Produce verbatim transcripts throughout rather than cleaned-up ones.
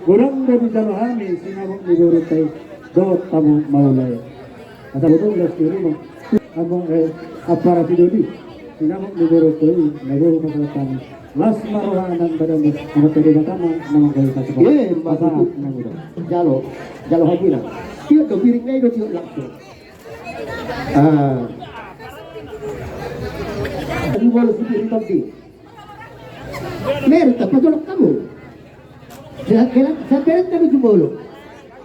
Godang do dijalo hami sinamot ni borunta i dohot hamu mangulahon. Asa godang las ni roha, amang, eh, ampara sidoli, sinamot ni borunta i na boi pasahat hami. Las ma roha nang badanmu, amanta Debata ma na manggoi pasahat. Jalo, jalo hamu inang. Tiop do piring na i do tiop langsung. Ah. Jumolo si piring tadi. Merta pajolok hamu. Sa-, kela-, samperan tadi jumolo.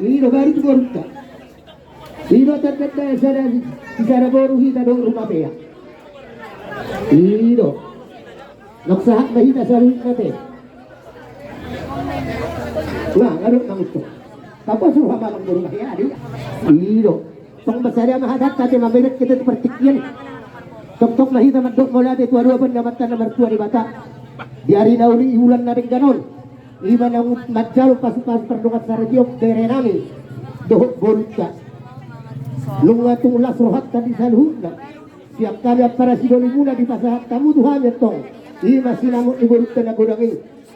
I do baru tu borunta. I do tanda sada, sada boru hita do rumah pea. I do. Nunga sahat ma hita saluhutna te. Nah, ngadok mangucok. Tapos rumah mamang boru mahia di. I do. Tong basada ma hata ate mamerek hita tu partingkian. Tongtong ma hita mandok mauliate tu adopan ni Amanta na martua Debata. Di ari na uli, di bulan na denggan on. Ima na manjalo pasupasu pardongan saripeon bere nami dohot borunta. Nunga tung las rohanta di saluhutna. Sian hami ampara sidolimuna dipasahat hamu tu hami antong. Ima sinamot ni borunta na godang i.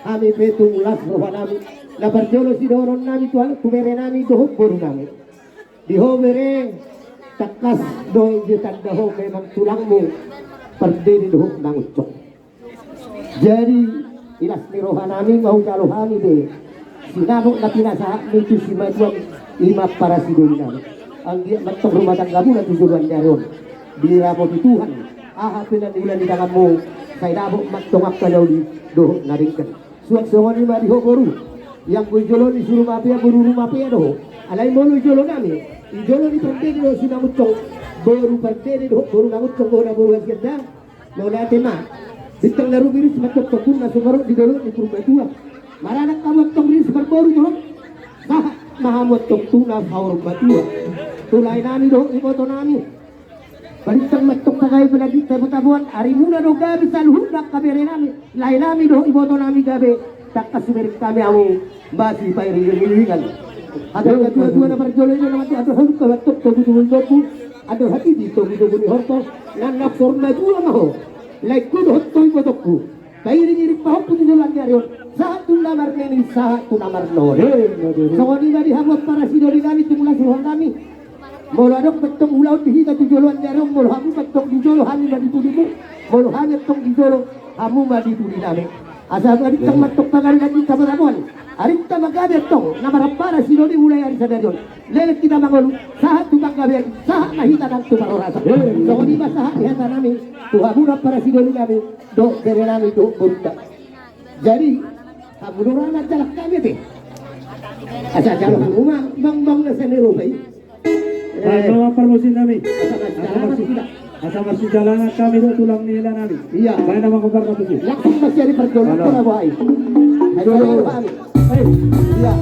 Hami pe tung las roha nami. Na parjolo sidohonon nami tu, tu bere nami dohot boru nami. Di ho bere, tangkas do i ditanda ho memang tulangmu pardede dohot mangucok. Jadi, i las ni roha nami ma hujalo hami be sinamot na pinasahatmu tu simatuam, ima ampara sidoli nami. Anggiat ma antong rumah tanggamuna tu joloan ni ari on diramoti Tuhan. Aha pe na niula ni tanganmu, sai dapot ma antong angka na uli dohot na denggan. Suang songon i ma di ho boru. Ianggo i jolo ni si rumah pea, boru rumah pea do ho. Alai molo i jolo nami, i jolo ni pardede dohot si mangucok, boru pardede dohot boru mangucok, boru na boru hasian da. Mauliate ma. Bintang na rumiris ma tongtong na sumarok di dolok ni Purbatua. Maranak hamu antong riris marboru torop. Sahat ma hamu antong tu na saur matua. Tu lae nami dohot iboto nami. Balintang ma antong pagabe panagita, botaboan, arimuna do gabe saluhutna angka bere nami, lae nami dohot iboto nami gabe, tangkas hubereng hami hamu masipairiringiringan. Hata ni natuatua na parjolo i do na matu, andor halumpang ma antong togutogu ni lombu, andor hatiti togutogu ni horbo, nang na saur matua ma ho, laengku dohot ibotongku. Pairingiring pahompu tu joloan ni ari on. Sahat tu na marnini, sahat tu na marnono. Songon i ma di hamu ampara sidoli nami, tung las roha nami. Molo adong ma antong ulaon di hita tu joloan ni ari on, molo hamu ma antong di jolo, hami ma di pudimu. Molo hami antong di jolo, hamu ma di pudi nami. Asa balintang ma antong pagabe panagita, botaboan, arinta ma gabe antong na marampara sidoli mulai ari sadari on. Leleng hita mangolu, sahat tu panggabean, sahat ma hita nang tu parhorasan. Songon i ma sahat ni hata nami tu hamu ampara sidoli nami dohot bere nami dohot borunta. Jadi hamu do ra manjalang hami ate. Asa jalo hamu ma bang, bang na seni rupa i. Asa marsijalangan hami dohot tulang ni ila nami. Ia. Baen nama kobar na tusi. Langsung masih ada perjalanan. Ayo. Ia.